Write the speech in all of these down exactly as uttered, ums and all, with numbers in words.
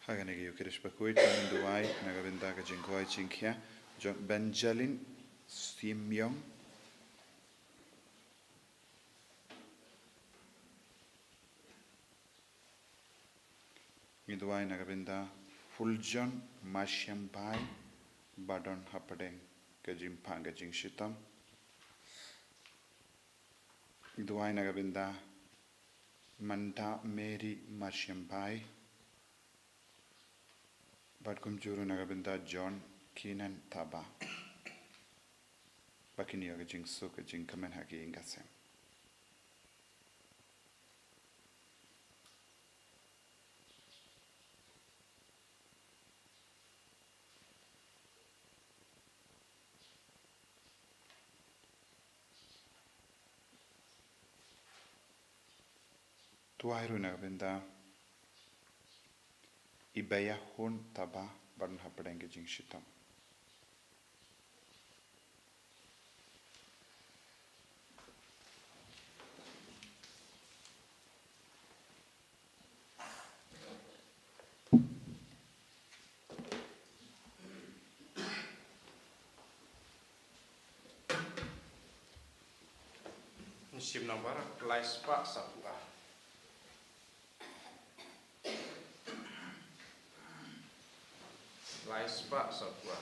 Ha kane ka Eucharist bakhuid, ngin duwai na ka bynta ka jingkhawai jingkhia jong Benjamin Simeon. Ngin duwai na ka bynta Fuljon Marsiambai ba don hapdeng ka jingpang ka jingshitom. Ngin duwai na ka bynta Manda Mary Marsiambai. Bad kumjuh ruh na ka bynta John Kinan Taba. Ba kin ïoh ka jingsuk ka jingkmen ha ki ïing ka sem. Duwai ruh na ka bynta Ibayahun Taba ba don hapdeng ka jingshitom. Shim nang barak, lai spah sapua. Lai spah sapua.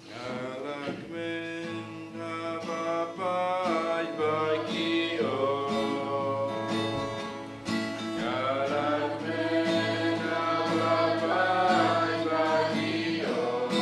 Nga la kmen ha ba paid ba ki ong. Nga la kmen ha ba paid ba ki ong.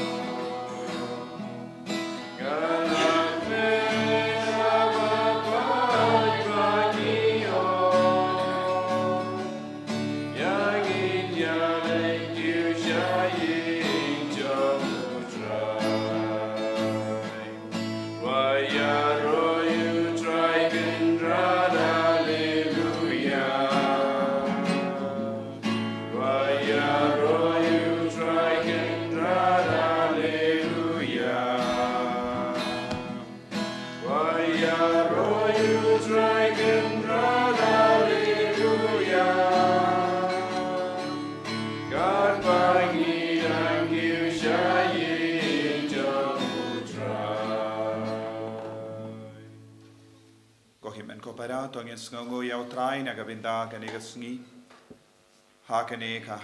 Ko hynmen ko para, to ngin sngewnguh ïa U Trai na ka bynta kane ka sngi. Ha kane ka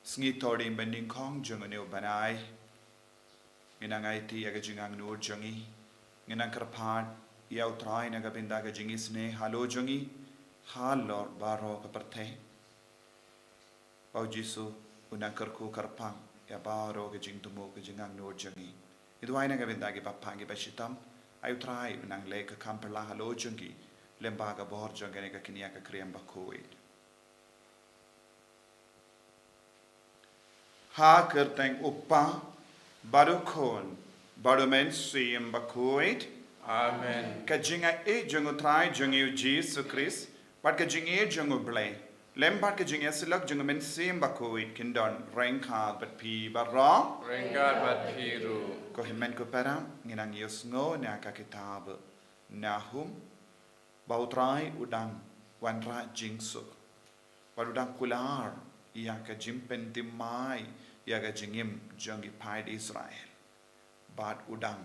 sngi Thohdieng Banyngkong jong une u bnai, ngin nang aiti ïa ka jingangnud jong ngi. Ngin nang kyrpad ïa U Trai na ka bynta ka jingisynei halor jong ngi, halor baroh ka pyrthei. Ba U Jisu un nang kyrkhu kyrpang ïa baroh ka jingthmu ka jingangnud jong ngi. Ngi duwai na ka bynta ki bapang ki bashitom, ai U Trai un nang leh ka kam phylla halor jong ngi, lyngba ka bor jong kane ka kñia ka Kriam bakhuid. Ha ka kyrteng U Kpa, bad U Khun, bad U Mynsiem Bakhuid. Amen. Ka jingaiei jong U Trai jong ngi U Jisu Khrist, bad ka jingïeit jong U Blei, lem bad ka jingïasyllok jong U Mynsiem Bakhuid kin don ryngkat bad phi baroh. Ryngkat bad phi ruh. Ko hynmen ko para, ngin nang ïohsngew na ka kitab Nahum, ba U Trai u dang wanrah jingsuk, bad u dang kular ïa ka jingpynthymmai ïa ka jingim jong ki paid Israel. Bad u dang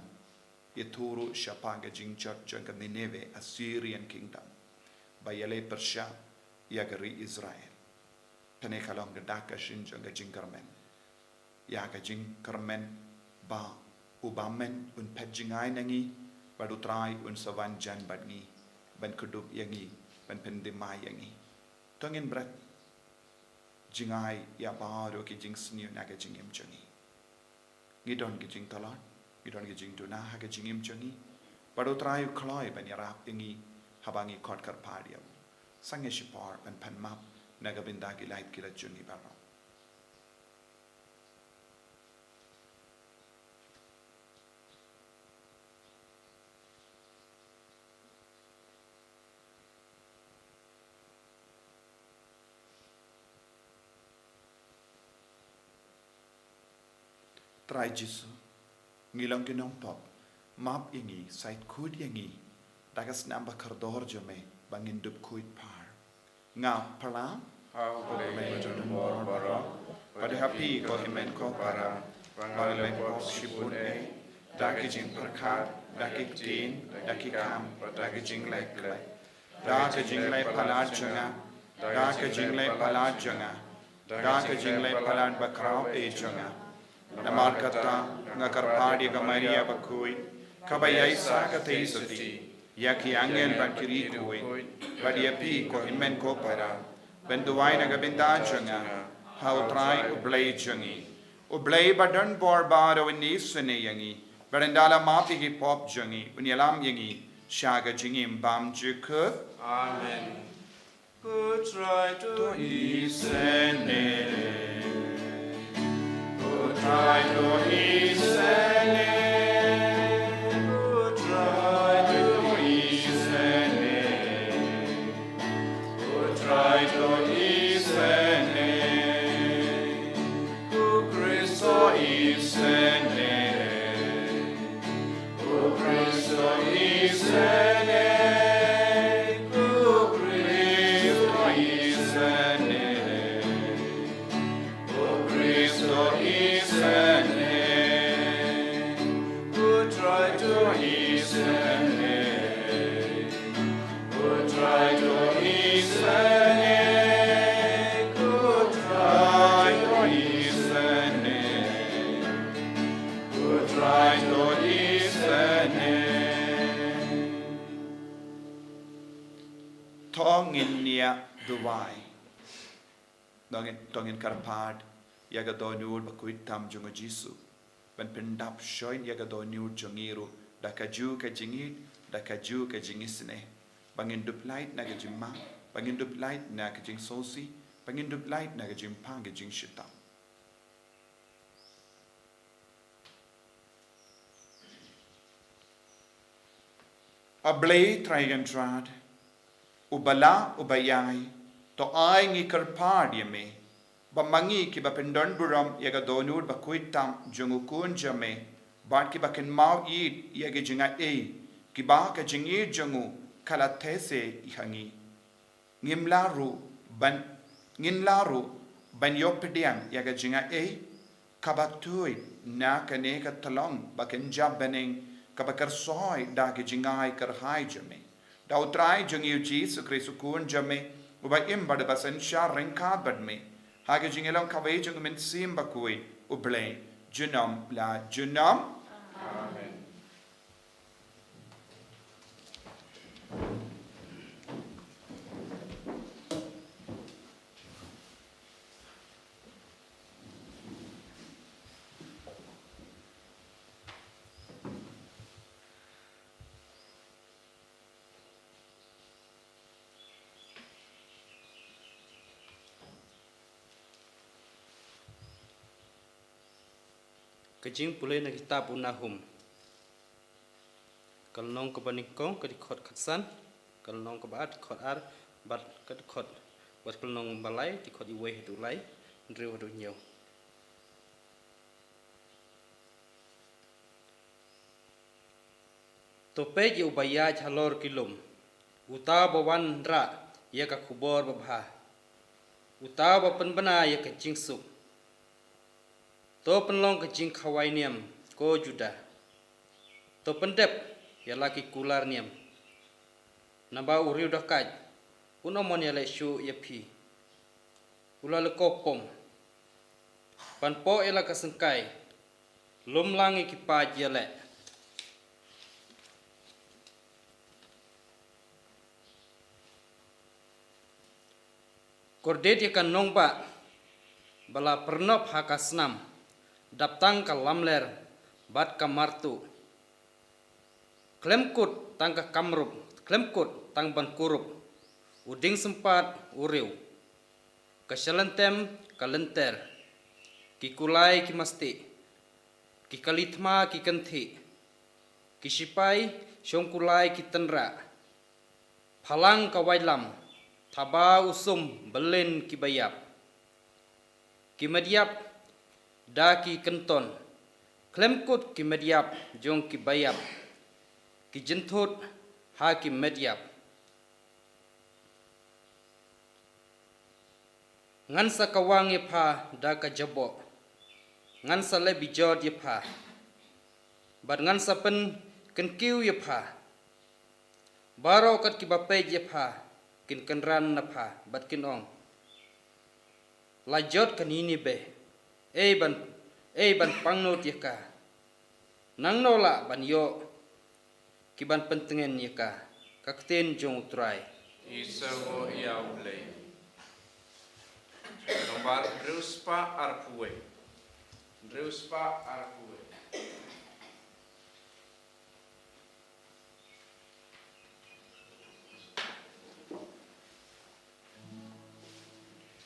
ïathuh ruh shaphang ka jingjot jong ka Nineveh, Assyrian kingdom, ba ïaleh pyrshah ïa ka ri Israel. Kane ka long ka dak ka shin jong ka jingkyrmen. Ïa ka jingkyrmen ba U Bymman un phet jngai na ngi, bad U Trai un sa wan jan bad ngi, ban kdup ïa ngi, ban pynthymmai ïa ngi. To ngin bret jngai ïa baroh ki jingsniew na ka jingim jong ngi. Ngi don ki jingtlot, ngi don ki jingduna ha ka jingim jong ngi. Bad U Trai u kloi ban ïarap ïa ngi haba ngi khot kyrpad ïa u. Sangeh shipor ban pan map na ka bynta ki lait ki lait jong ngi baroh. Trai Jisu, ngi long ki nongpop, map ïa ngi, shait khuid ïa ngi da ka snam ba kordor jong me, ba ngin dup khuid phar. Nga phla, Ha U Blei badonbor baroh, bad ha phi ko hynmen ko para, ba nga la pop shibun eh, da ki jingpyrkhat, da ki ktien, da ki kam, da ki jingleh khleh. Da ka jingleh palat jong nga, da ka jingleh palat jong nga, da ka jingleh palat bakhraw eh jong nga. Namar kata, nga kyrpad ïa ka Maria bakhuid, kaba ïaisah katei sati, ïa ki angel bad ki riewkhuid, bad ïa phi ko hynmen ko para, ban duwai na ka bynta jong nga ha U Trai U Blei jong ngi. U Blei badonbor baroh un isynei ïa ngi, bad un da la map ïa ki pop jong ngi, un ïalam ïa ngi sha ka jingim bymjukut. Amen. U Trai to isynei. U Trai to isynei. U Trai to isynei. U Trai to isynei. U Khrist to isynei. U Khrist to isynei, U Khrist to isynei, U Khrist to isynei, U Trai to isynei. U Trai to isynei, U Trai to isynei, U Trai to isynei. To ngin ïa duwai. To ngin, to ngin kyrpad ïa ka dohnud bakhuid tam jong U Jisu, ban pyndap shoi ïa ka dohnud jong ngi ruh da kajuh ka jingïeit, da kajuh ka jingisynei, ba ngin dup lait na ka jingma, ba ngin dup lait na ka jingsngewsih, ba ngin dup lait na ka jingpang ka jingshitom. A Blei Trai Kynrad, Uba lah, Uba ïai, to ai ngi kyrpad ïa me, ba ma ngi kiba pyndonburom ïa ka dohnud bakhuid tam jong U Khun jong me, bad kiba kynmaw ïeit ïa ki jingaiei kiba ka jingïeit jong u ka la theh seh ha ngi, ngim lah ruh ban, ngin lah ruh ban ïoh pdiang ïa ka jingaiei kaba tuid na kane ka tyllong ba kynja bneng, kaba kyrsoi da ki jingai kyrhai jong me. Da U Trai jong ngi U Jisu Khrist U Khun jong me, uba im bad uba synshar ryngkat bad me, ha ka jingïalong kawei jong U Mynsiem Bakhuid, U Blei, junom la junom. Amen. Ka jingpule na kitab U Nahum. Ka lynnong kaba nyngkong, ka dkhot khatsan, ka lynnong kaba ar, dkhot ar, bad ka dkhot, bad ka lynnong ba lai, dkhot wei haduh lai, hynriew haduh hynñiew. To peit ïa uba ïaid halor ki lum, uta uba wanrah ïa ka khubor babha, uta uba pynbna ïa ka jingsuk. To pynlong ka jingkhawai niam, ko Judah. To pyndep ïa la ki kular niam. Naba u riew dakait un ym mon ïaleh shuh ïa phi. U la lehkop pom. Pynpoh ïa la ka syngkai. Lum lang ïa ki paid ïaleh. Kordit ïa ka nongbah ba la pyrnop ha ka snam, dap tang ka lamler bad ka martuh. Khlem kut tang ka kamrup, khlem kut tang ban kurup, u dieng sympat u riew. Ka shyllangtem ka lynter, ki kulai ki mastih, ki kali thma ki kynthih, ki shipai shongkulai ki tynrah. Phalang ka waitlam, thaba u sum, byllin kiba ïap. Ki met ïap da ki kynton, khlem kut ki met ïap jong kiba ïap, ki jynthut ha ki met ïap. Ngan sa kawang ïa pha da ka jaboh, ngan sa leh bijot ïa pha, bad ngan sa pynkyntiew ïa pha. Baroh kat kiba peit ïa pha kin kynran na pha bad kin ong, la jot ka Ninibe, ei ban, ei ban pangnud ïa ka. Nangno lah ban ïoh ki ban pyntngen ïa ka? Ka ktien jong U Trai. Isa mo ia u Blei. Nombar hynriew spah arphew wei. Hynriew spah arphew wei.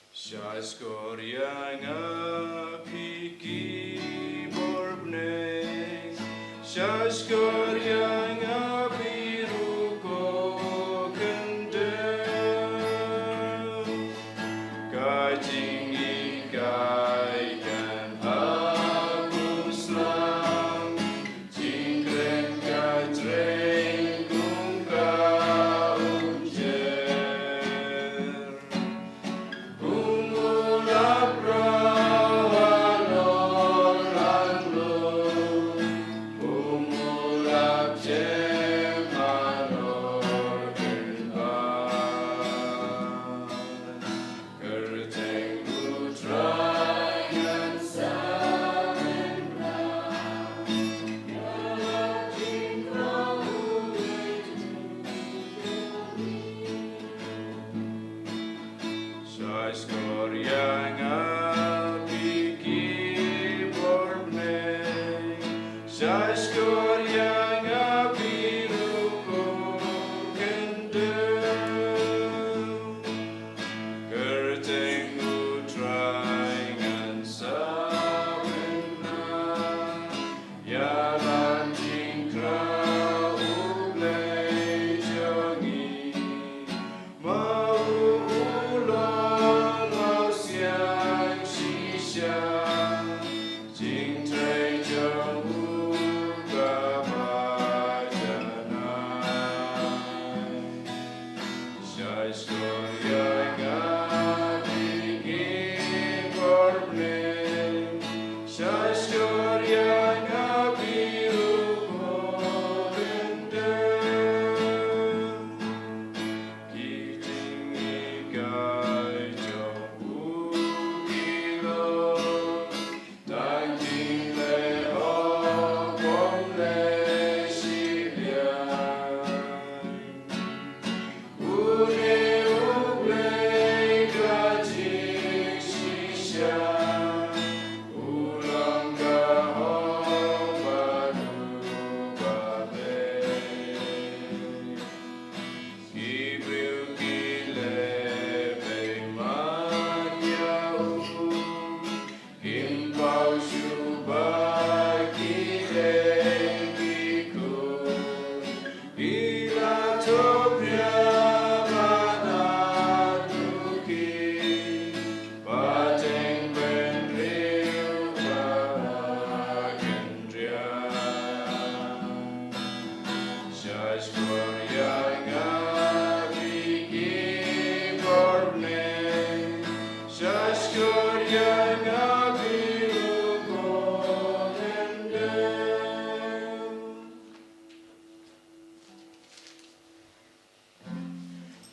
Sha skor ïa nga phi ki bor bneng, sha skor ïa nga phi ruh ko khyndew. Ka jinghikai kan hap kum slam, jingkren ka jreng kum ka umjer. Kum u lap rau halor anglo, kum u lap jem halor kynpar. Kyrteng U Trai ngan sa bynta. Sha skor ïa nga phi ki bor bneng, sha skor ïa nga phi ruh ko khyndew. Kyrteng U Trai ngan sa bynta. Ïalam jingkhraw U Blei jong ngi, ma u u long mawsiang shisha. Jingtrei jong u kaba janai. Sha skor ïa nga phi ki bor bneng, sha skor ïa nga phi ruh ko khyndew. Ki jinghikai jong u ki long tang jingleh hok bym leh shiliang. Une U Blei ka jingshisha, u long ka hok bad uba beit. Ki briew ki leh beimat ïa u, kim paw shuh ba ki dei ki khun. Ki la thoh ria ba na tu ki, pateng bynriew ba la kynriah. Sha skor ïa nga phi ki bor bneng, sha skor ïa nga phi ruh ko khyndew.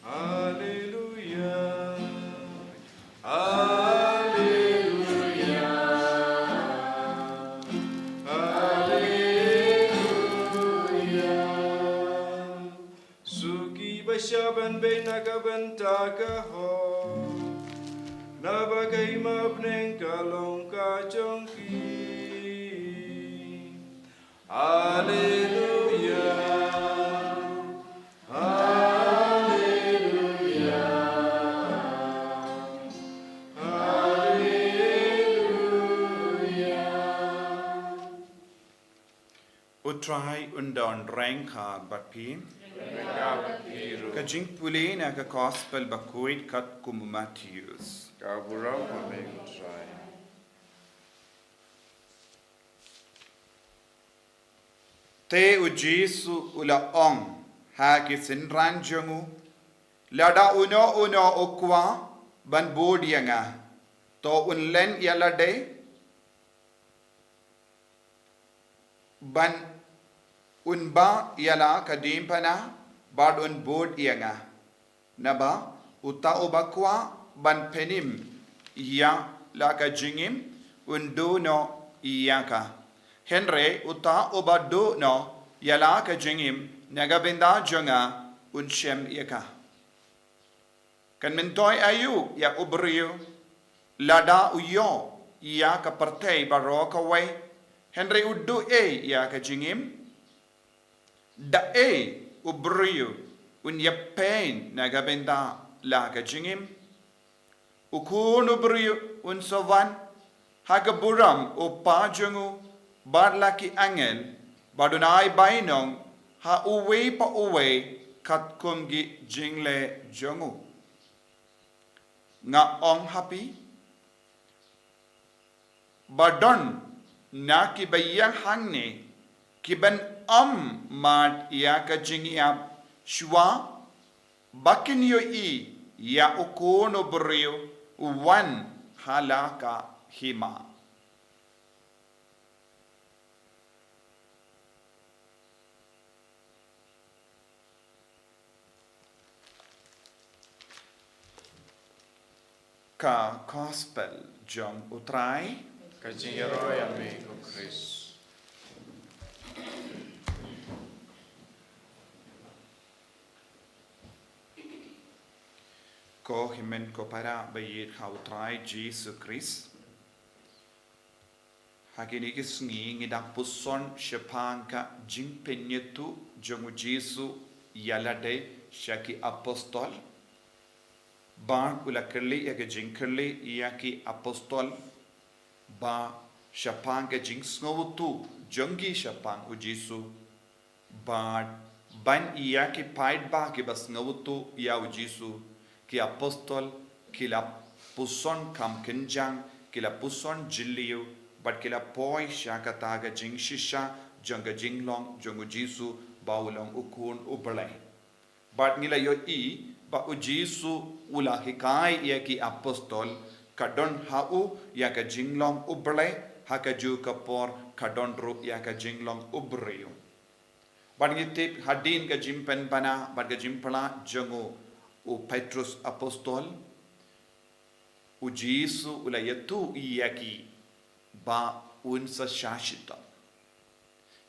Haleluia. Haleluia. Haleluia. Suki ba shah ban beit na ka bynta ka hok, naba ka hima bneng ka long ka jong ki. Haleluia. Haleluia. Haleluia. U Trai un don ryngkat bad phi. Ryngkat bad phi ruh. Ka jingpule na ka Gospel bakhuid katkum u Mathaios. Ka burom ha me U Trai. Te u Jisu u la ong ha ki synran jong u, lada uno uno u kwah ban bud ïa nga. To un len ïa lade, ban un bah ïa la ka diengphna, bad un bud ïa nga. Naba uta uba kwah ban pynim ïa la ka jingim, un duh noh ïa ka. Hynrei uta uba duh noh ïa la ka jingim na ka bynta jong nga, un shem ïa ka. Kan myntoi aïu ïa u briew lada u ïoh ïa ka pyrthei baroh kawei, hynrei u duh ei ïa ka jingim? Da ei u briew un ïapeiñ na ka bynta la ka jingim? U Khun u briew un sa wan ha ka burom u Kpa jong u bad la ki angel, bad un ai bainong ha uwei pa uwei katkum ki jingleh jong u. Nga ong ha phi, ba don na kiba ïeng hangne kiban ym mad ïa ka jingïap shuwa ba kin ïohi ïa u Khun u briew u wan ha la ka hima. Ka Gospel jong u Trai. Ka jingïaroh ïa me ko Khrist. Ko hynmen ko para ba ïeit ha u Trai Jisu Khrist. Ha kine ki sngi ngi dang puson shaphang ka jingpynïathuh jong u Jisu ïa lade sha ki apostol. Bad u la kylli ïa ka jingkylli ïa ki apostol ba shaphang ka jingsngewthuh jong ki shaphang u Jisu. Bad ban ïa ki paidbah kiba sngewthuh ïa u Jisu, ki apostol ki la puson kam kynjang, ki la puson jylliew, bad ki la poi sha kata ka jingshisha jong ka jinglong jong u Jisu ba u long u Khun u Blei. Bad ngi la ïohi ba u Jisu u la hikai ïa ki apostol, ka don ha u ïa ka jinglong u Blei, ha kajuh ka por ka don ruh ïa ka jinglong u briew. Bad ngi tip hadien ka jingpynbna bad ka jingpyllait jong u, u Petrus apostol, u Jisu u la ïathuh ïa ki ba un sa shah shitom.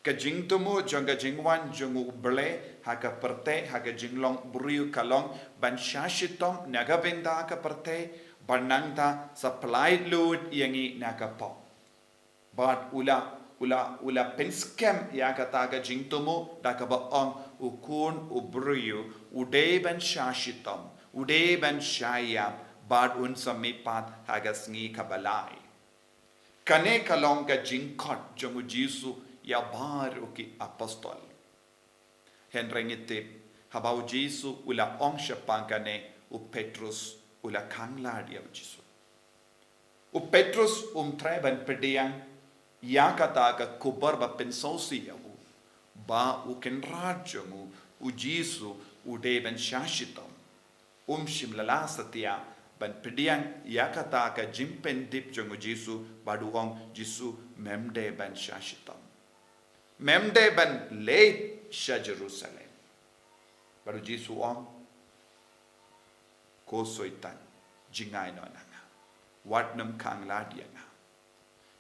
Ka jingthmu jong ka jingwan jong u Blei ha ka pyrthei, ha ka jinglong briew ka long ban shah shitom na ka bynta ka pyrthei, bad nangta sa pynlait lut ïa ngi na ka pop. Bad u la, u la, u la pynskhem ïa kata ka jingthmu da kaba ong u Khun u briew u dei ban shah shitom, u dei ban shah ïap, bad un sa mihpat ha ka sngi kaba lai. Kane ka long ka jingkhot jong u Jisu ïa baroh ki apostol. Hynrei ngi tip, haba u Jisu u la ong shaphang kane, u Petrus u la khanglad ïa u Jisu. U Petrus um treh ban pdiang ïa kata ka khubor ba pynsngewsih ïa u, ba u kynrad jong u, u Jisu, u dei ban shah shitom. Um shym la lah satia ban pdiang ïa kata ka jingpyntip jong u Jisu, bad u ong, Jisu, mem dei ban shah shitom. Mem dei ban leit sha Jerusalem. Bad u Jisu u ong, ko Soitan, jingai noh na nga. Wat nym khanglad ïa nga.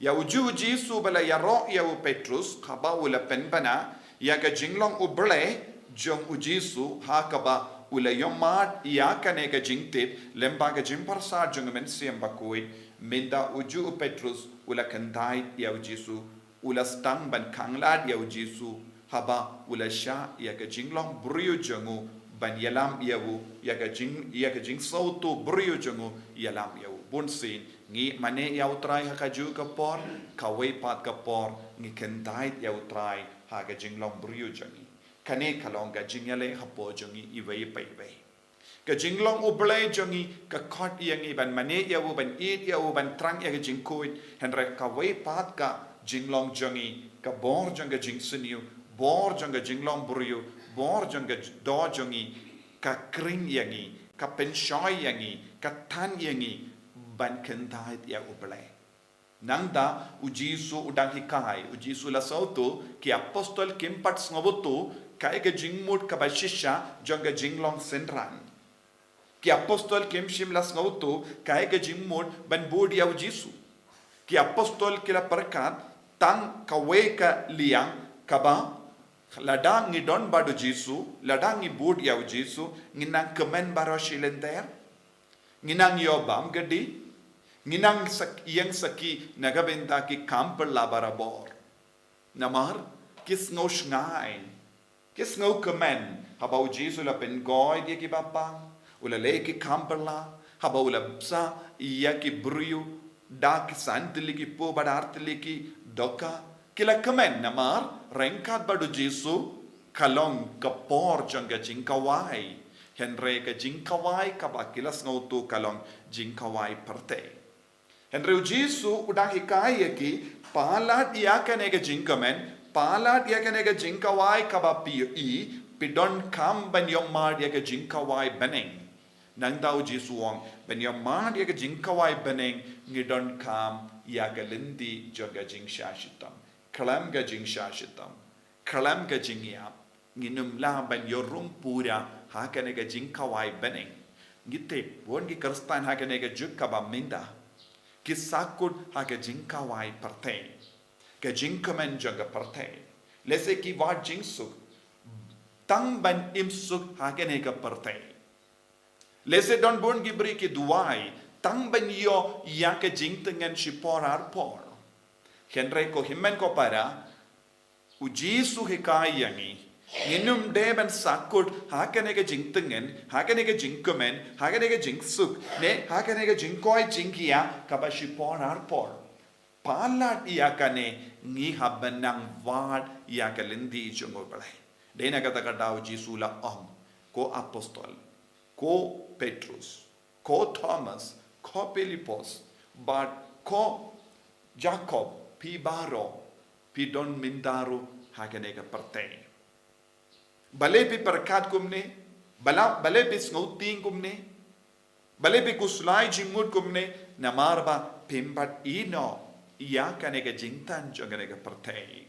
Ïa u Jisu, u Jisu ba la ïaroh ïa u Petrus, haba u la pynbna ïa ka jinglong u Blei jong u Jisu, ha kaba u la ïohmad ïa kane ka jingtip lyngba ka jingpyrsad jong u Mynsiem Bakhuid, mynta u Jisu, u Petrus u la kyntait ïa u Jisu, u la sdang ban khanglad ïa u Jisu, haba u la shah ïa ka jinglong briew jong u ban ïalam ïa u, ïa ka jing, ïa ka jingsngewthuh briew jong u ïalam ïa u. Bunsien ngi mane ïa u Trai ha kajuh ka por, kawei pat ka por ngi kyntait ïa u Trai ha ka jinglong briew jong ngi. Kane ka long ka jingïaleh hapoh jong ngi iwei pa iwei. Ka jinglong u Blei jong ngi ka khot ïa ngi ban mane ïa u, ban ïeit ïa u, ban thrang ïa ka jingkhuid. Hynrei kawei pat ka jinglong jong ngi, ka bor jong ka jingsniew, bor jong ka jinglong briew, bor jong ka doh jong ngi, ka khring ïa ngi ka pynshoi ïa ngi, ka tan ïa ngi ban kyntait ïa U Blei. Nangta u Jisu u dang hikai, u Jisu la sngewthuh, ki apostol kim pat sngewthuh kaei ka jingmut kaba shisha jong ka jinglong synran. Ki apostol kim shym la sngewthuh kaei ka jingmut ban bud ïa u Jisu. Ki apostol ki la pyrkhat tang kawei ka liang kaba, lada ngi don bad u Jisu, lada ngi bud ïa u Jisu, ngi nang kmen baroh shi lynter, ngi nang ïoh bam gadi, ngi nang sak-, ïeng sakhi na ka bynta ki kam pyrla barabor. Namar ki sngewsngaiñ, ki sngewkmen, haba u Jisu u la pynkoit ïa ki bapang, u la leh ki kam pyrla, haba u la bsa ïa ki briew da ki san tylli ki pur bad ar tylli ki dohkha, ki la kmen namar ryngkat bad u Jisu ka long ka por jong ka jingkhawai. Hynrei ka jingkhawai kaba ki la sngewthuh ka long jingkhawai pyrthei. Hynrei u Jisu u dang hikai ïa ki, palat ïa kane ka jingkmen, palat ïa kane ka jingkhawai kaba phi ïohi, phi donkam ban ïohmad ïa ka jingkhawai bneng. Nangta u Jisu u ong, ban ïohmad ïa ka jingkhawai bneng, ngi donkam ïa ka lynti jong ka jingshah shitom. Khlem ka jingshah shitom, khlem ka jingïap, ngin ym lah ban ïoh rung pura ha kane ka jingkhawai bneng. Ngi tip, bun ki Khristan ha kane ka juk kaba mynta ki sahkut ha ka jingkhawai pyrthei, ka jingkmen jong ka pyrthei. Lehse ki wad jingsuk tang ban im suk ha kane ka pyrthei. Lehse don bun ki briew ki duwai tang ban ïoh ïa ka jingtngen shipor arpor. Hynrei ko hynmen ko para, u Jisu u hikai ïa ngi, ngin ym dei ban sahkut ha kane ka jingtngen, ha kane ka jingkmen, ha kane ka jingsuk, ne ha kane ka jingkoit jingkhiah kaba shipor arpor. Palat ïa kane, ngi hap ban nang wad ïa ka lynti jong U Blei. Dei na kata ka daw u Jisu u la ong, ko apostol, ko Petrus, ko Thomas, ko Philippus, bad ko Jakob, phi baroh phi don mynta ruh ha kane ka pyrthei. Balei phi pyrkhat kumne, bala-, balei phi sngewtieng kumne, balei phi khuslai jingmut kumne, namar ba phim pat ïohi noh ïa kane ka jingtan jong kane ka pyrthei.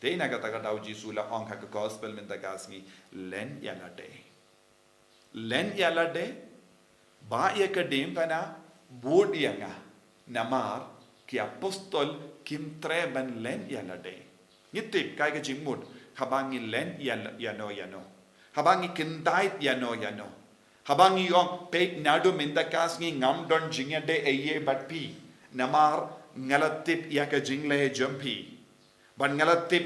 Dei na kata ka daw u Jisu u la ong ha ka gospel mynta ka sngi, len ïa lade. Len ïa lade, bah ïa ka diengphna, bud ïa nga. Namar ki apostol kim treh ban len ïa lade. Ngi tip kaei ka jingmut haba ngi len ïa, ïano ïano, haba ngi kyntait ïano ïano, haba ngi ong, peit, naduh mynta ka sngi ngam don jingïadei ei ei bad phi, namar nga la tip ïa ka jingleh jong phi. Bad nga la tip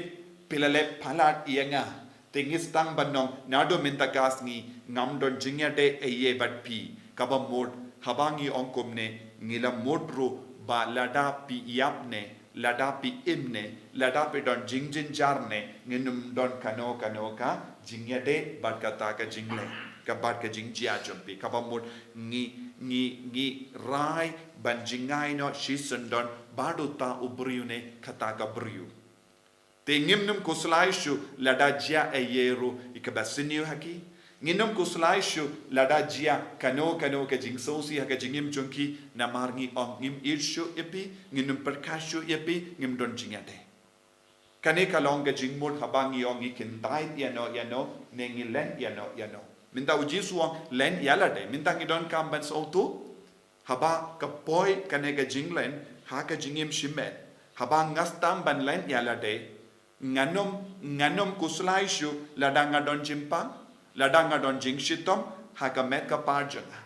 phi la leh palat ïa nga. Te ngi sdang ban ong, naduh mynta ka sngi ngam don jingïadei ei ei bad phi. Kaba mut, haba ngi ong kumne, ngi la mut ruh ba lada phi ïap ne, lada phi im ne, lada phi don jingjynjar ne, ngin ym don kano kano ka jingïadei bad kata ka jingleh, ka bad ka jingjia jong phi. Kaba mut, ngi, ngi, ngi rai ban jngai noh shisyndon bad uta u briew ne kata ka briew. Te ngim nym khuslai shuh lada jia ei ei ruh ïa kaba sniew ha ki. Ngim nym khuslai shuh lada jia kano kano ka jingsngewsih ha ka jingim jong ki, namar ngi ong ngim ïeit shuh ïa phi, ngim nym pyrkhat shuh ïa phi, ngim don jingïadei. Kane ka long ka jingmut haba ngi ong ngi kyntait ïano ïano, ne ngi len ïano ïano. Mynta u Jisu u ong len ïa lade, mynta ngi donkam ban sngewthuh. Haba ka poi kane ka jinglen ha ka jingim shimet, haba nga sdang ban len ïa lade, ngan ym, ngan ym khuslai shuh lada nga don jingpang, lada nga don jingshitom ha ka met ka par jong nga.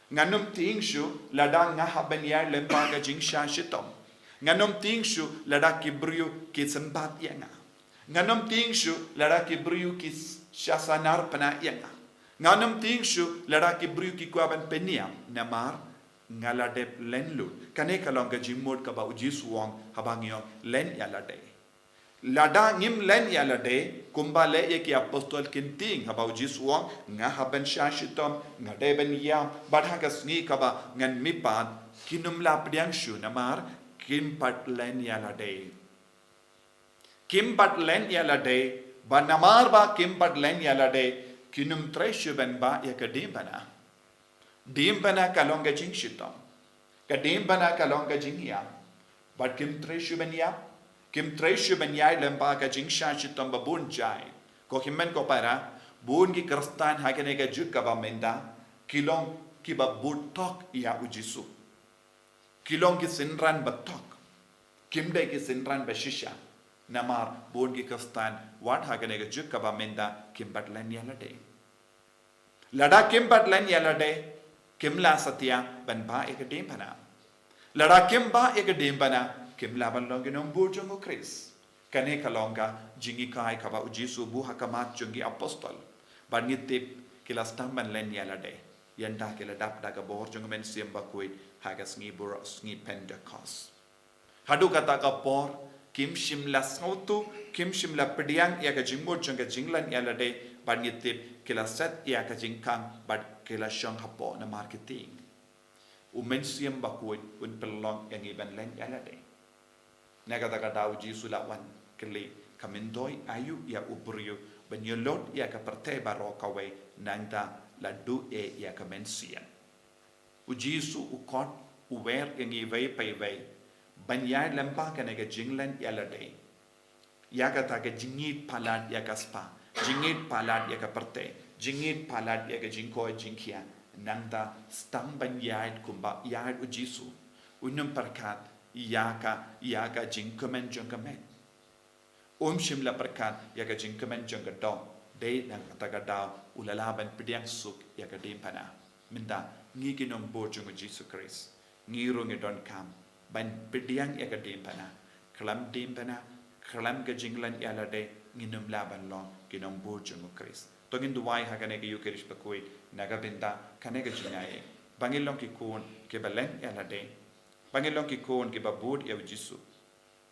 Ngan ym tieng shuh lada nga hap ban ïaid lyngba ka jingshah shitom. Ngan ym tieng shuh lada ki briew ki sympat ïa nga. Ngan ym tieng shuh lada ki briew ki shah sanar pynah ïa nga. Ngan ym tieng shuh lada ki briew ki kwah ban pynïap, namar nga la dep len lut. Kane ka long ka jingmut kaba u Jisu u ong haba ngi ong len ïa lade. Lada ngim len ïa lade, kumba leh ïa ki apostol, kin tieng haba u Jisu u ong nga hap ban shah shitom, nga dei ban ïap, bad ha ka sngi kaba ngan mihpat, kin ym lah pdiang shuh namar kim pat len ïa lade. Kim pat len ïa lade, bad namar ba kim pat len ïa lade, kin ym treh shuh ban bah ïa ka diengphna. Diengphna ka long ka jingshitom. Ka diengphna ka long ka jingïap. Bad kim trei shuh ban ïap. Kim trei shuh ban ïaid lyngba ka jingshah shitom ba bun jait. Ko hynmen ko para, bun ki Khristan ha kane ka juk kaba mynta, ki long kiba bud tok ïa u Jisu. Ki long ki synran ba tok. Kim dei ki synran ba shisha. Namar bun ki Khristan wat ha kane ka juk kaba mynta kim pat len ïa lade. Lada kim pat len ïa lade, kim lah satia ban bah ïa ka diengphna. Lada kim bah ïa ka diengphna, kim lah ban long ki nongbud jong u Khrist. Kane ka long ka jinghikai kaba u Jisu buh ha khmat jong ki apostol. Bad ngi tip ki la sdang ban len ïa lade. Ynda ki la dap da ka bor jong u Mynsiem Bakhuid ha ka sngi burom, sngi Pentekost. Haduh kata ka por, kim shym la sngewthuh, kim shym la pdiang ïa ka jingmut jong ka jinglen ïa lade, bad ngi tip, ki la set ïa ka jingkhang, bad ki la shong hapoh namar ki tieng. U Mynsiem Bakhuid un pynlong ïa ngi ban len ïa lade. Na kata ka daw u Jisu la wan kylli, ka myntoi aïu ïa u briew, ban ïoh lut ïa ka pyrthei baroh kawei, nangta la duh eh ïa ka mynsiem. U Jisu u khot, u wer ïa ngi iwei pa iwei ban ïaid lyngba kane ka jinglen ïa lade. Ïa kata ka jingïeit palat ïa ka spah, jingïeit palat ïa ka pyrthei, jingïeit palat ïa ka jingkoit jingkhiah. Nangta sdang ban ïaid kumba ïaid u Jisu. Un ym pyrkhat ïa ka, ïa ka jingkmen jong ka met. Um shym la pyrkhat ïa ka jingkmen jong ka doh, dei na kata ka daw u la lah ban pdiang suk ïa ka diengphna. Mynta ngi ki nongbud jong u Jisu Khrist, ngi ruh ngi donkam ban pdiang ïa ka diengphna. Khlem diengphna, khlem ka jinglen ïa lade, ngin ym lah ban long ki nongbud jong u Khrist. To ngin duwai ha kane ka Ïukharist bakhuid na ka bynta kane ka jingaiei, ba ngin long ki khun kiba len ïa lade, ba ngin long ki khun kiba bud ïa u Jisu.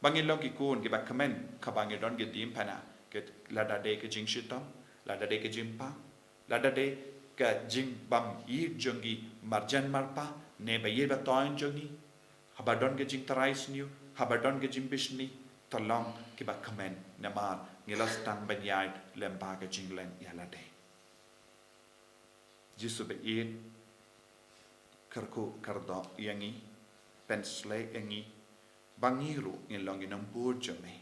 Ba ngin long ki khun kiba kmen, kaba ngi don ka diengphna, ka lada dei ka jingshitom, lada dei ka jingpang, lada dei ka jingbym ïeit jong ngi marjan marpa, ne ba ïeit ba toiñ jong ngi, haba don ka jingtharai sniew, haba don ka jingbishni, to long kiba kmen namar ngi la sdang ban ïaid lyngba ka jinglen ïa lade. Jisu ba ïeit, kyrkhu kyrdoh ïa ngi, pynshlei ïa ngi, ba ngi ruh ngin long ki nongbud jong me.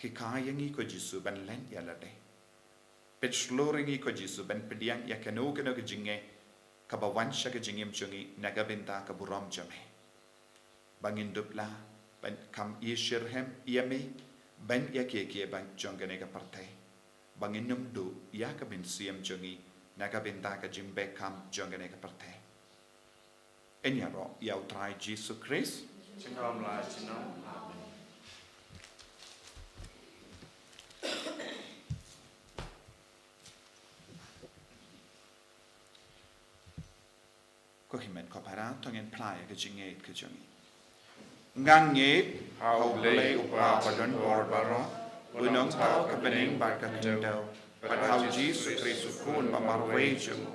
Hikai ïa ngi ko Jisu ban len ïa lade. Pynshlur ïa ngi ko Jisu ban pdiang ïa kano kano ka jingeh kaba wan sha ka jingim jong ngi na ka bynta ka burom jong me. Ba ngin dup lah ban kham ïashitrhem ïa me ban ïa kiei kiei ba jong kane ka pyrthei. Ba ngin ym duh ïa ka mynsiem jong ngi na ka bynta ka jingbeh kham jong kane ka pyrthei. Yn ïaroh ïa u Trai Jisu Khrist. Jingkam la jingkam. Amen. Ko hynmen ko para, to ngin phla ïa ka jingngeit ka jong ngi. Nga ngeit ha U Blei U Kpa ba don bor baroh, u nongthaw ka bneng bad ka khyndew, bad ha U Jisu Khrist u Khun ba marwei jong u,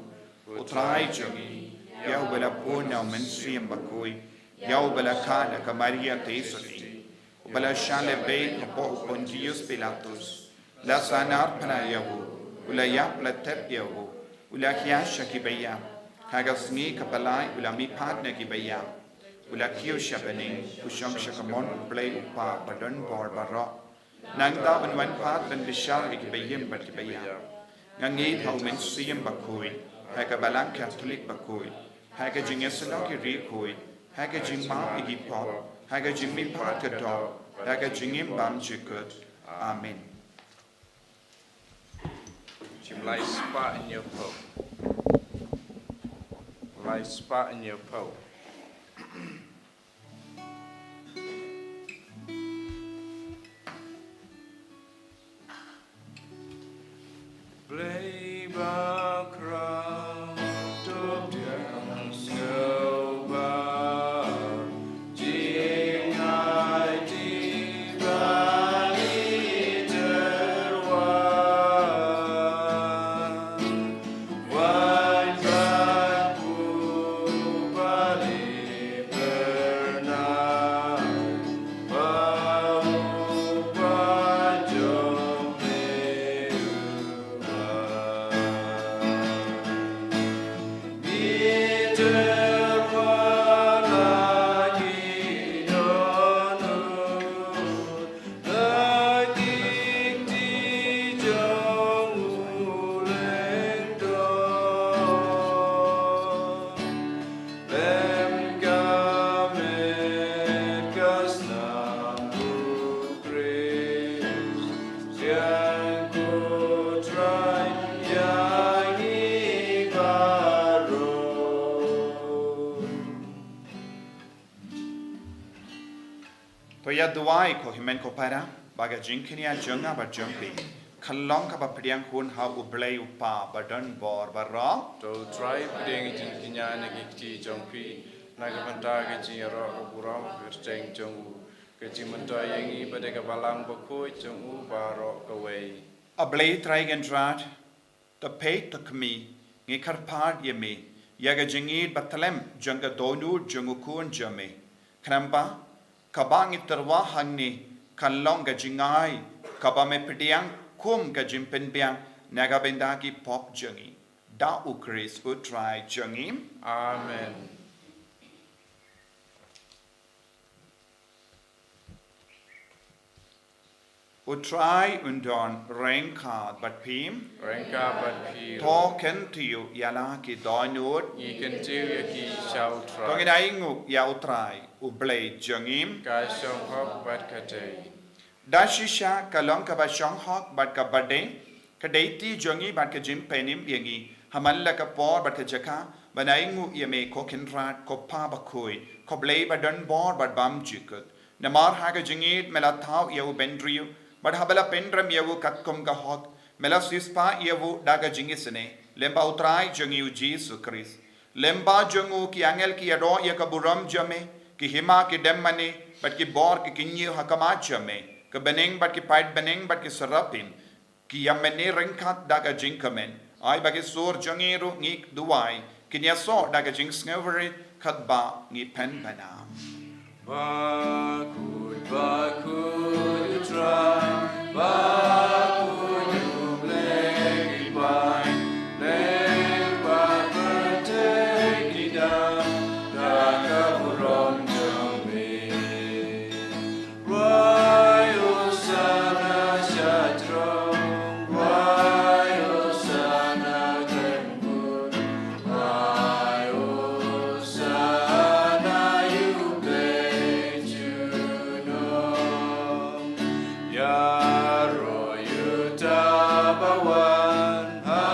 U Trai jong ngi, ïa uba la bun na U Mynsiem Bakhuid, ïa uba la khad da ka Maria Theisotti, uba la shah lehbeiñ hapoh u Pontius Pilatus, la sahnarphna ïa u, u la ïap la thep ïa u, u la hiar sha kiba ïap, ha ka sngi kaba lai u la mihpat na kiba ïap, u la kiew sha bneng, u shong sha kamon U Blei U Kpa ba don bor baroh. Nangta un wan pat ban bishar ïa kiba im bad kiba ïap. Nga ngeit ha U Mynsiem Bakhuid, ha ka Balang Katholik bakhuid, ha ka jingïasyllok ïa ki riewkhuid, ha ka jingmap ïa ki pop, ha ka jingmihpat ka doh, ha ka jingim bymjukut. Amen. Jim lai spah in your poe. Lai spah in your poe. Blei bakhraw, to pdiang sngewbha, jingaiti ba ïeit tyrwa. Wan bad buh ba Phi ïa duwai ko hynmen ko para, ba ka jingkñia jong nga bad jong phi kan long kaba pdiang hun ha U Blei U Kpa ba don bor baroh. To U Trai pdiang ïa ka jingkñia na ki kti jong phi, na ka bynta ka jingïaroh ka burom kyrteng jong u, ka jingmyntoi ïa ngi bad ïa ka Balang Bakhuid jong u baroh kawei. A Blei Trai Kynrad, to peit to khmih, ngi kyrpad ïa me ïa ka jingïeit bathylliem jong ka dohnud jong u Khun jong me. Khnang ba kaba ngi tyrwa hangne kan long ka jingai kaba me pdiang kum ka jingpynbiang na ka bynta ki pop jong ngi. Da U Khrist U Trai jong ngi. Amen. U Trai un don ryngkat bad phi. Ryngkat bad phi. To kyntiew ïa la ki dohnud. Ngi kyntiew ïa ki sha U Trai. To ngin ainguh ïa U Trai, U Blei jong ngi. Ka shong hok bad ka dei. Da shisha ka long kaba shong hok bad kaba dei, ka dei ti jong ngi bad ka jingpynim ïa ngi ha man la ka por bad ka jaka, ban ainguh ïa me ko Kynrad, ko Kpa Bakhuid, ko Blei ba don bor bad bymjukut. Namar ha ka jingïeit me la thaw ïa u bynriew, bad haba la pynrem ïa u katkum ka hok, me la siewspah ïa u da ka jingisynei, lyngba U Trai jong ngi U Jisu Khrist. Lyngba jong u ki angel ki ïaroh ïa ka burom jong me, ki hima ki dem mane, bad ki bor ki kynñiew ha khmat jong me, ki bneng bad ki paid bneng bad ki seraphin ki ïa mane ryngkat da ka jingkmen. Ai ba ki sur jong ngi ruh, ngi duwai, kin ïasoh da ka jingsngewrit katba ngi pynbna. Bakhuid, bakhuid U Trai, bakhuid U Blei ki paid, lyngba pyrthei ki dap da ka burom jong me. Rwai Hosana sha jrong, rwai Hosana khlem kut, rwai Hosana ïa U Blei junom. Ïaroh ïa uta uba wan ha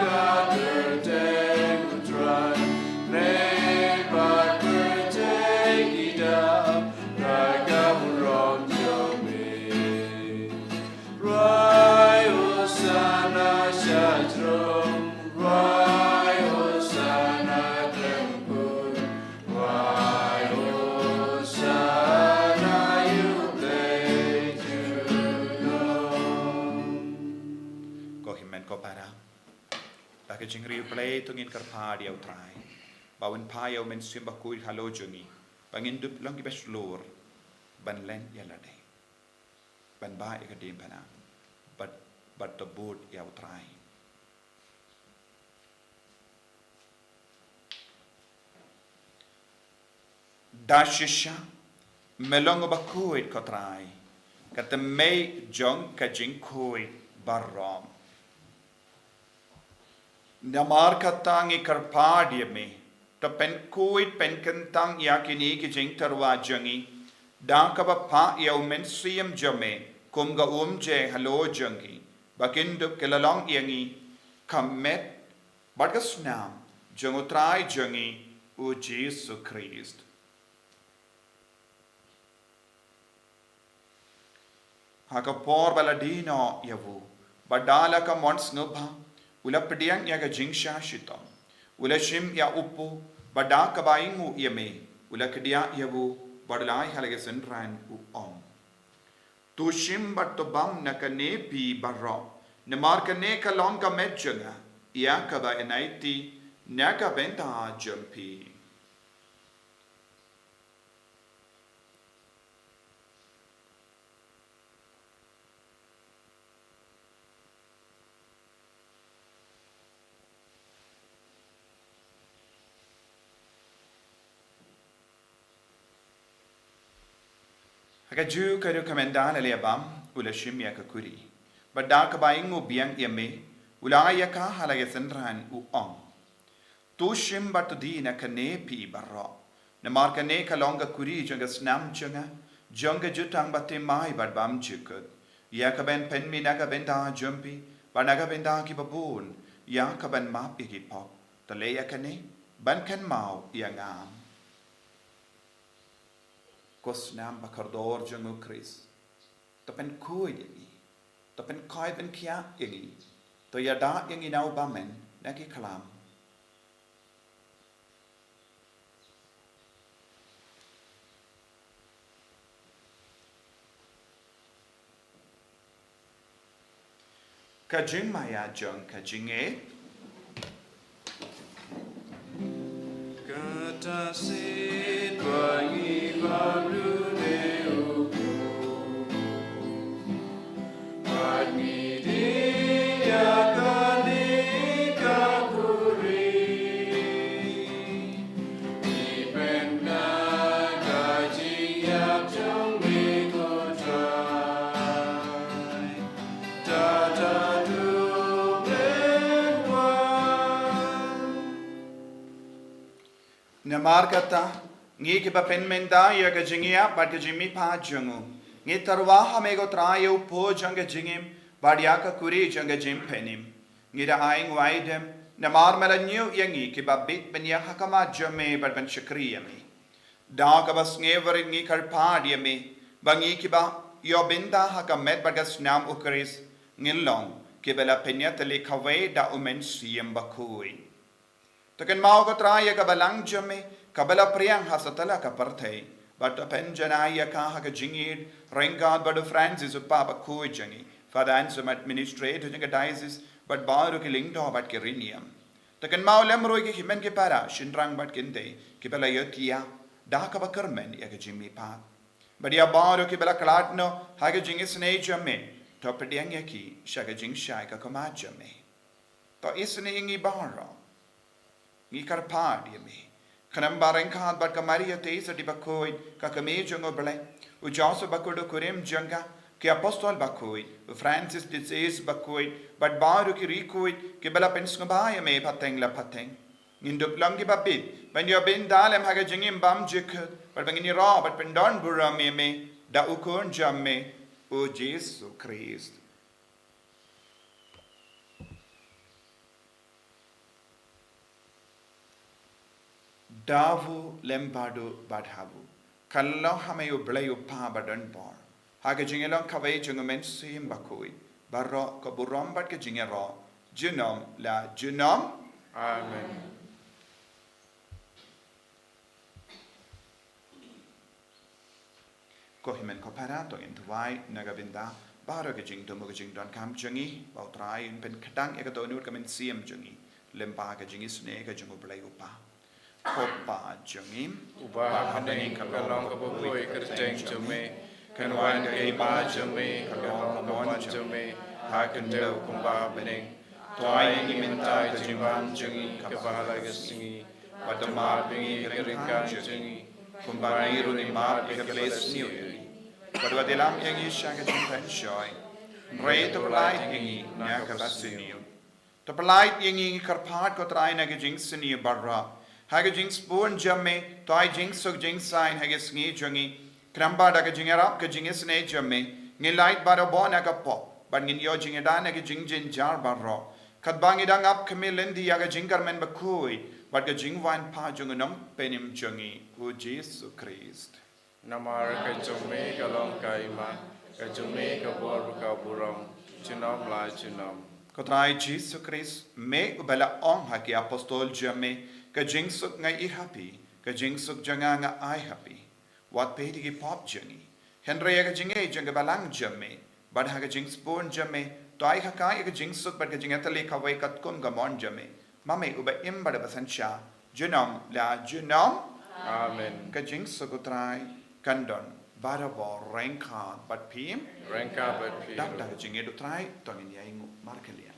ka kyrteng U Trai, lyngba pyrthei ki dap da ka burom jong me. Rwai Hosana sha jrong, rwai Hosana khlem kut, rwai Hosana ïa U Blei junom. Ko hynmen ko para, da ka jingïarap U Blei to ngin kyrpad ïa U Trai ba un phah ïa U Mynsiem Bakhuid halor jong ngi, ba ngin dup long kiba shlur ban len ïa lade, ban bah ïa ka diengphna, bad, bad to bud ïa U Trai. Da shisha me long uba khuid ko Trai, ka tymmen jong ka jingkhuid baroh. Namar kata ngi kyrpad ïa me, to pynkhuid pynkyntang ïa kine ki jingtyrwa jong ngi da kaba phah ïa U Mynsiem jong me kum ka umjai halor jong ki, ba kin dup ki la long ïa ngi ka met bad ka snam jong U Trai jong ngi U Jisu Khrist. Ha ka por ba la die noh ïa u, bad da la ka mon sngewbha u la pdiang ïa ka jingshah shitom, u la shim ïa u kpu, bad da kaba ainguh ïa me u la kdiah ïa u, bad u la ai ha la ki synran, u ong: To shim bad to bam na kane phi baroh, namar kane ka long ka met jong nga, ïa kaba yn aiti na ka bynta jong phi. Ha kajuh ka ruh, ka mynta la leit bam, u la shim ïa ka kuri, bad da kaba ainguh biang ïa me, u la ai ïa ka ha la ki synran, u ong: To shim bad to die na kane phi baroh, namar kane ka long ka kuri jong ka snam jong nga, jong ka jutang bathymmai bad bymjukut, ïa kaba yn pynmih na ka bynta jong phi bad na ka bynta kiba bun, ïa kaban map ïa ki pop. To leh ïa kane ban kynmaw ïa nga. Ko u snam ba kordor jong u Khrist. To pynkhuid ïa ngi. To pynkhuid pynkhiah ïa ngi. To ïada ïa ngi na u bymman na ki khlam. Ka jingmaïa jong ka jingngeit. Kata sit ba ngi bam ruh ne u Bad ngi di ïa kane ka buri. Ngi pynbna ka jingïap jong me ko Trai. Ta ta tu ren wan. Namar kata, ngi kiba pynmynta ïa ka jingïap bad ka jingmihpat jong u, ngi tyrwa ha me ko Trai ïa u pud jong ka jingim bad ïa ka kuri jong ka jingpynim. Ngi da ai ngwai dem namar me la ñiew ïa ngi kiba bit ban ïeng ha khmat jong me bad ban shakri ïa me. Da kaba sngewrit ngi kyrpad ïa me ba ngi kiba ïoh bynta ha ka met bad ka snam u Khrist, ngin long kiba la pynïatylli kawei da u Mynsiem Bakhuid. To kynmaw ko Trai ïa ka balang jong me kaba la pdiang ha satlak ka pyrthei. Bad to pynjanai ïa ka ha ka jingïeit ryngkat bad u Francis u Papa bakhuid jong ngi, Father Anselm administrator jong ka diocese, bad baroh ki lyngdoh bad ki riewniam. To kynmaw lem ruh ïa ki hynmen ki para, shynrang bad kynthei kiba la ïohthiah da kaba kyrmen ïa ka jingmihpat. Bad ïa baroh kiba la khlad noh ha ka jingisynei jong me, to pdiang ïa ki sha ka jingshai ka khmat jong me. To isynei ïa ngi baroh. Ngi kyrpad ïa me. Khnang ba ryngkat bad ka Maria Theisotti bakhuid, ka kmie jong u Blei, u Joseph bakhuid u kurim jong ka, ki apostol bakhuid, u Francis de Assisi bakhuid, bad baroh ki riewkhuid kiba la pynsngewbha ïa me pateng la pateng, ngin dup long kiba bit ban ïoh bynta lem ha ka jingim bymjukut, bad ba ngin ïaroh bad pyndon burom ïa me da u Khun jong me, u Jisu Khrist. Da u lem bad u bad ha u. Kan long ha me u Blei u Kpa badonbor, ha ka jingïalong kawei jong u Mynsiem Bakhuid, baroh ka burom bad ka jingïaroh junom la junom. Amen. Ko hynmen ko para, to ngin duwai na ka bynta baroh ka jingdum, ka jingdonkam jong ngi, ba u Trai un pynkdang ïa ka dohnud ka mynsiem jong ngi lyngba ka jingisynei ka jong u Blei u Kpa. Ko Kpa jong ngi uba ha bneng, ka long kaba khuid, ka kyrteng jong me kan wan, ka hima jong me kan long, ka mon jong me ha ka khyndew kumba ha bneng. To ai ïa ngi mynta ka jingbam jong ngi kaba ha la ka sngi. Bad to map ïa ngi ka ryngkat jong ngi, kumba ngi ruh ngi map ïa ki ba la sniew ïa ngi. Bad wat ïalam ïa ngi sha ka jingpynshoi, hynrei to pyllait ïa ngi na ka basniew. To pyllait ïa ngi, ngi kyrpad ko Trai, na ka jingsniew baroh. Ha ka jingsbun jong me, to ai jingsuk jingsaiñ ha ka sngi jong ngi. Khnang ba da ka jingïarap ka jingisynei jong me, ngin lait barabor na ka pop, bad ngin ïoh jingïada na ka jingjynjar baroh. Katba ngi dang ap khmih lynti ïa ka jingkyrmen bakhuid bad ka jingwan pat jong u Nongpynim jong ngi, u Jisu Khrist. Namar ka jong me ka long ka hima, ka jong me ka bor bad ka burom, junom la junom. Ko Trai Jisu Khrist, me uba la ong ha ki apostol jong me, ka jingsuk nga ai ha phi, ka jingsuk jong nga nga ai ha phi. Wat peit ïa ki pop jong ngi, hynrei ïa ka jingngeit jong ka balang jong me, bad ha ka jingsbun jong me, to ai ha ka ïa ka jingsuk bad ka jingïatylli kawei katkum ka mon jong me, ma me uba im bad uba synshar junom la junom. Amen. Ka jingsuk u Trai kan don barabor ryngkat bad phi. Ryngkat bad phi. Dap da ka jingngeit u Trai, to ngin ïainguh markylliang.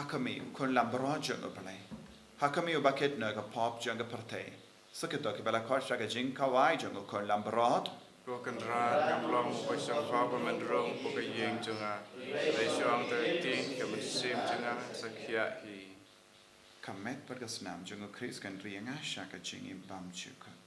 Ka mih u khun langbrot jong U Blei. Ha ka mih uba kit noh ïa ka pop jong ka pyrthei. Sa kito kiba la khot sha ka jingkhawai jong u khun langbrot. Ko Kynrad, ngam long uba shongkha ban rung hapoh ka ïing jong nga. Hynrei shu ong tang ka ktien ka mynsiem jong nga sa khiah hi. Ka met bad ka snam jong U Khrist kan ri ïa nga sha ka jingim bymjukut.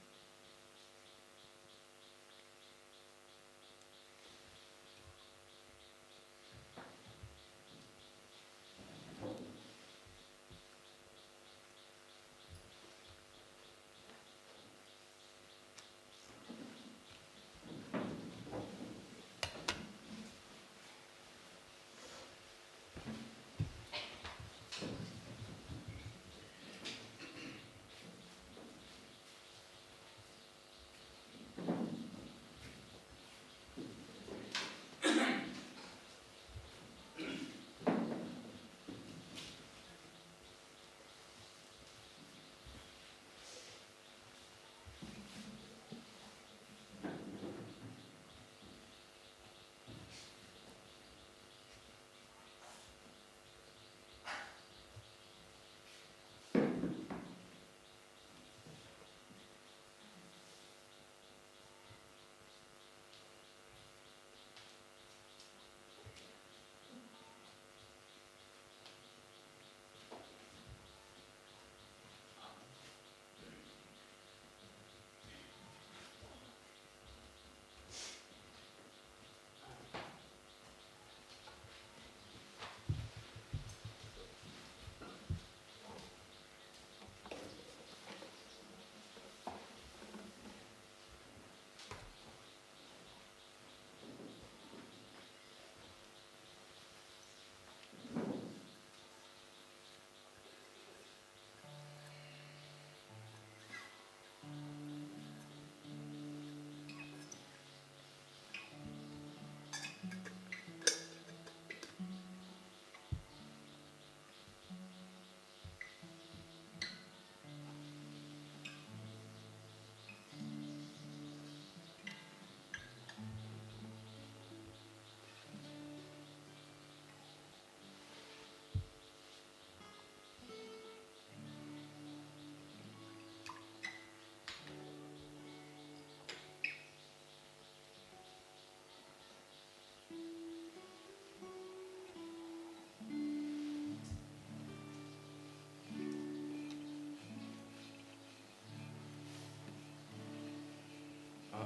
A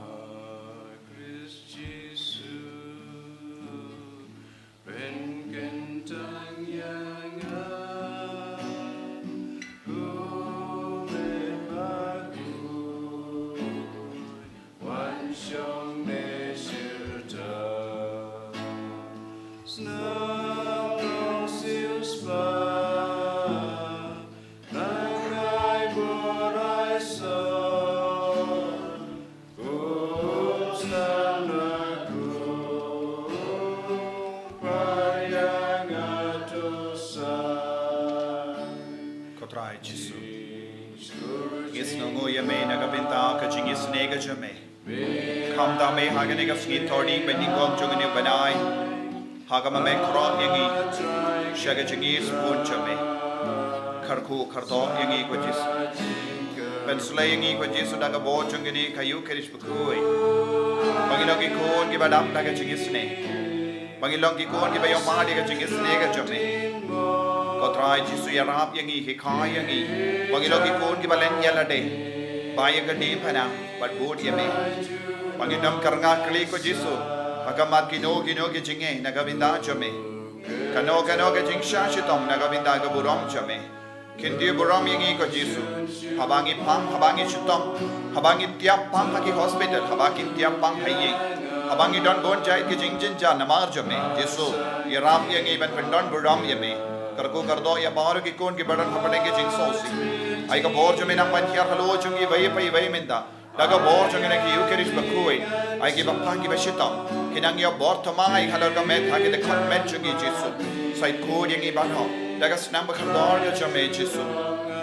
Khrist Jisu, pynkyntang ïa nga, kumne ba khuid, wan shong ne shyrta. Snam long siewspah, nang ai bor ai sor, kum snam na krum, pynïar ïa nga to sah. Ko Trai Jisu, ngi sngewnguh ïa me na ka bynta ka jingisynei ka jong me. Khamtam me ha kane ka sngi Thornïing ba nyngkong jong une u bnai, ha kaba me khroh ïa ngi sha ka jingïasbun jong me. Kyrkhu kyrdoh ïa ngi ko Jisu. Pynshlei ïa ngi ko Jisu da ka bor jong kane ka Ïukharist bakhuid, ba ngin long ki khun kiba dap da ka jingisynei, ba ngin long ki khun kiba ïohmad ïa ka jingisynei ka jong me. Ko Trai Jisu, ïarap ïa ngi, hikai ïa ngi, ba ngin long ki khun kiba len ïa lade, ba ïa ka diengphna bad bud ïa me. Ba ngin ym kyrngah kli ko Jisu ha khmat kino kino ki jingeh na ka bynta jong me, kano kano ka jingshah shitom na ka bynta ka burom jong me. Kyntiew burom ïa ngi ko Jisu, haba ngi pang, haba ngi shitom, haba ngi tiap pang ha ki hospital, haba kin tiap pang ha ïing, haba ngi don bun jait ki jingjynjar namar jong me. Jisu, ïarap ïa ngi ban pyndon burom ïa me. Kyrkhu kyrdoh ïa baroh ki khun kiba don hapdeng ki jingsngewsih. Ai ka bor jong me nang ban hiar halor jong ngi iwei pa iwei mynta da ka bor jong kane ka Ïukharist bakhuid. Ai kiba pang kiba shitom kin nang ïoh bor thymmai halor ka met ha ki dkhot met jong ngi Jisu. Sa khuid ïa ngi baroh Da ka snam ba kordor ka jong me Jisu.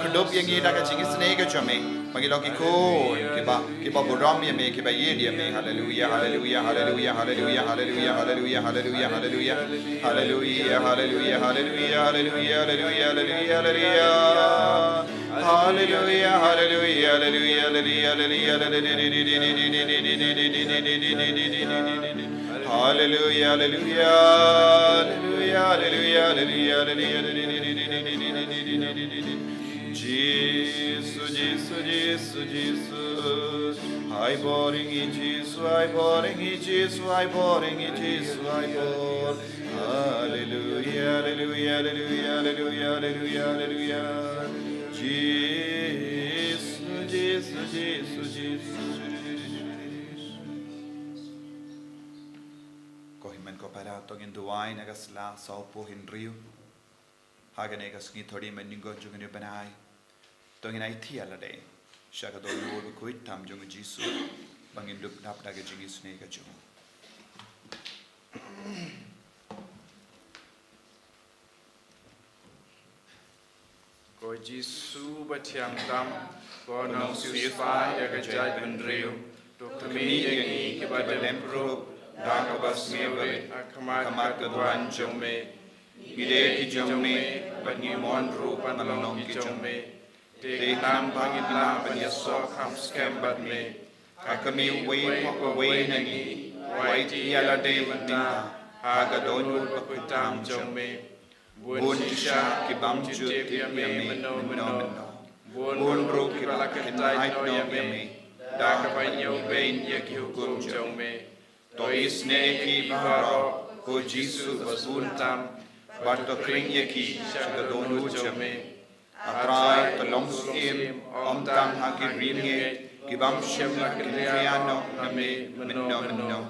Kdup ïa ngi da ka jingisynei ka jong me. Ba ngi long ki khun kiba, kiba burom ïa me, kiba ïeit ïa me. Haleluia, haleluia, haleluia, haleluia, haleluia, haleluia, haleluia, haleluia. Haleluia, haleluia, haleluia, haleluia, haleluia, haleluia, haleluia. Haleluia, haleluia, haleluia, haleluia, haleluia, haleluia. Haleluia, haleluia, haleluia, haleluia, haleluia. Jisu, Jisu, Jisu, Jisu. Ai bor ïa ngi Jisu, ai bor ïa ngi Jisu, ai bor ïa ngi Jisu, ai bor. Haleluia, haleluia, haleluia, haleluia, haleluia, haleluia. Jisu, Jisu, Jisu, Jisu, Jisu. Ko hynmen ko para, to ngin duwai na ka sla sawphew hynriew. Ha kane ka sngi thirty mynnyngkong jong une u bnai. To ngin aiti ïa lade sha ka dohnud bakhuid tam jong u Jisu, ba ngin dup dap da ka jingisynei ka jong u. Ko Jisu bathiang tam, ko nongsiewspah ïa ka jaitbynriew, to khmih ïa ngi kiba dem khrup da kaba sngewrit ha khmat ka duwan jong me. Ngi dei ki jong me, bad ngi mon ruh ban long ki jong me. Te khnang ba ngin lah ban ïasoh kham skhem bad me, ha khmih uwei pa uwei na ngi, aiti ïa lade mynta ha ka dohnud bakhuid tam jong me. Bun shisha ki bym ju tip ïa me mynno mynno. Bun ruh kiba la kyntait noh ïa me da kaba ñiewbeiñ ïa ki hukum jong me. To isynei ïa ki baroh, ko Jisu ba bun tam, bad to khring ïa ki sha ka dohnud jong me. A Trai, to long syiem ym tang ha ki riewngeit ki bym shym la kynriah noh na me mynno mynno,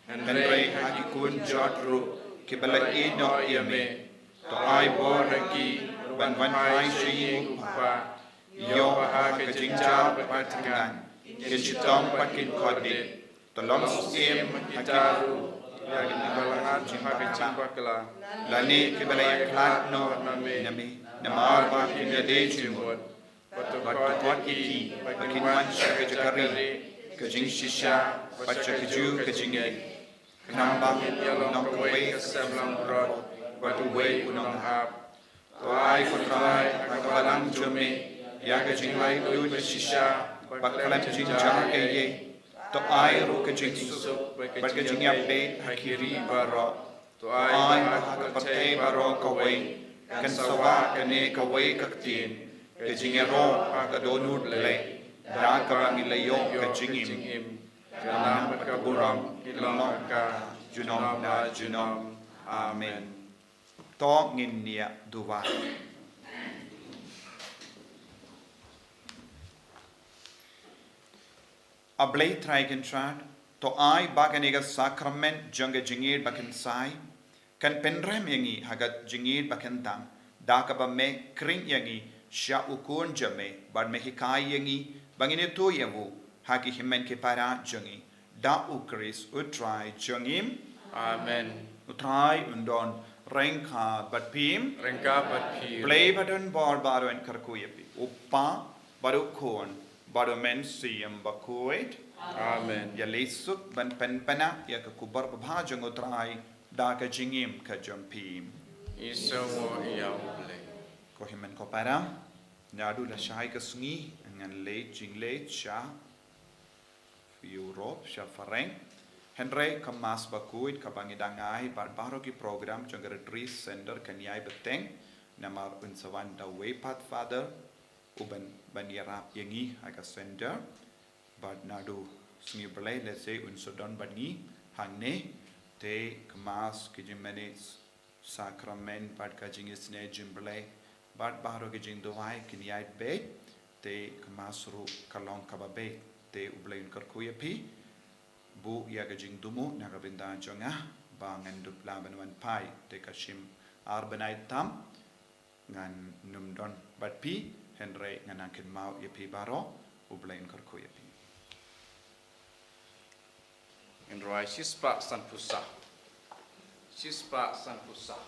hynrei ha ki khun jot ruh kiba la ïehnoh ïa me. To ai bor ha ki ban wan phai sha ïing u Kpa, ïoh ha ka jingjia bad ka thngan, kin shitom bad kin kordit. To long syiem ha kita ruh ïa kiba la ngat ha ka jingbakla, lane kiba la ïakhlad noh na me, namar ba kin ïadei jingmut. Bad to khot ïa ki ba kin wan sha ka jaka rieh, ka jingshisha bad sha kajuh ka jingngeit, khnang ba ngin ïalong kawei ka sem langbrot bad uwei u nonghap. To ai, ko Trai, ha ka balang jong me ïa ka jinglaitluid bashisha ba khlem jingjia kaei. To ai ruh ka jingsuk bad ka jingïapeit ha ki ri baroh. To ai ba ha ka pyrthei baroh kawei kan sa wah kane kawei ka ktien, ka jingïaroh ha ka dohnud Blei, da kaba ngin la ïoh ka jingim. Ka nam bad ka burom kin long ha ka junom la junom. Amen. To ngin ïa duwai. A Blei Trai Kynrad, to ai ba kane ka sakrament jong ka jingïeit ba kynsai kan pynrem ïa ngi ha ka jingïeit ba kyntang, da kaba me khring ïa ngi sha u Khun jong me, bad me hikai ïa ngi ba ngin ïathuh ïa u ha ki hynmen ki para jong ngi. Da u Khrist u Trai jong ngi. Amen. U Trai un don ryngkat bad phi. Ryngkat bad phi. Blei ba don bor baroh un kyrkhu ïa phi. U Kpa, bad u Khun, bad u Mynsiem Bakhuid. Amen. Ïaleh suk ban pynpaw ïa ka khubor babha jong u Trai da ka jingim ka jong phi. Ngi sngewbha ïa u Blei. Ko hynmen ko para, naduh lashai ka sngi ngan leit jingleit sha Europe, sha phareng. Hynrei ka Mass bakhuid kaba ngi dang ai bad baroh ki program jong ka Retreat Center kan ïai bteng, namar un sa wan da uwei pat Father u ban, ban ïarap ïa ngi ha ka center. Bad naduh sngi Blei lehse un sa don bad ngi hangne, te ka Mass, ki jingmane sakrament bad ka jingisynei jong u Blei bad baroh ki jingduwai kin ïai beit, te ka Mass ruh ka long kaba beit. Te u Blei un kyrkhu ïa phi, buh ïa ka jingthmu na ka bynta jong nga ba ngan dup lah ban wan phai. Te ka shim ar bnai tam ngan nym don bad phi, hynrei ngan nang kynmaw ïa phi baroh. U Blei un kyrkhu ïa phi. Ngin rwai shispah sanphew saw. Shispah sanphew saw.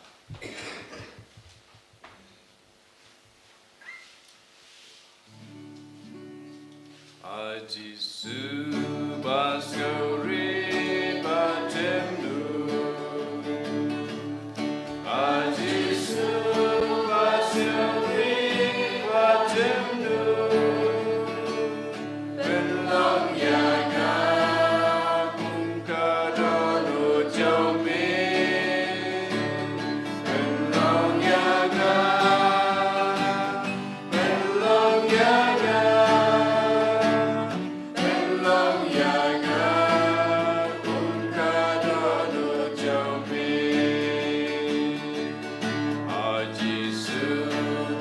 A Jisu ba sngewrit ba jemnud. A Jisu ba sngewrit ba jemnud. Pynlong ïa nga kum ka dohnud jong me. Pynlong ïa nga. Pynlong ïa nga, pynlong ïa nga, kum ka dohnud jong me. A Jisu,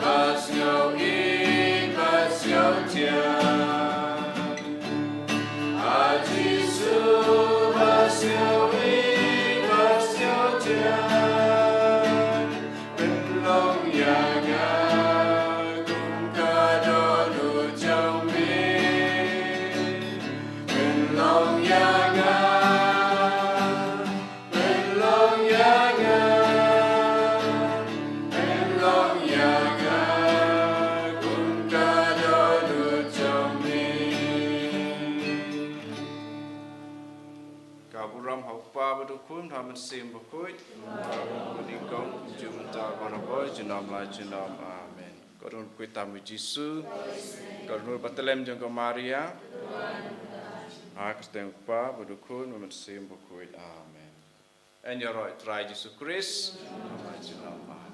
ba sngewbha, ba sngewbha. A Jisu, ba sngewbha, ba sngewbha. Pynlong ïa nga kum ka dohnud jong me. Pynlong ïa nga, pynlong ïa nga, pynlong ïa nga kum ka dohnud jong me. Ka burom ha u Kpa bad u Khun, ha u Mynsiem Bakhuid. Bad u Khun, u dei kumjuh mynta, baroh, junom la junom. Amen. Ka dohnud bakhuid tam u Jisu. Ka dohnud ba tlem jong ka Maria. Ha ka kyrteng u Kpa bad u Khun bad u Mynsiem Bakhuid. Amen. Yn ïaroh ïa u Trai Jisu Krist. Junom la junom.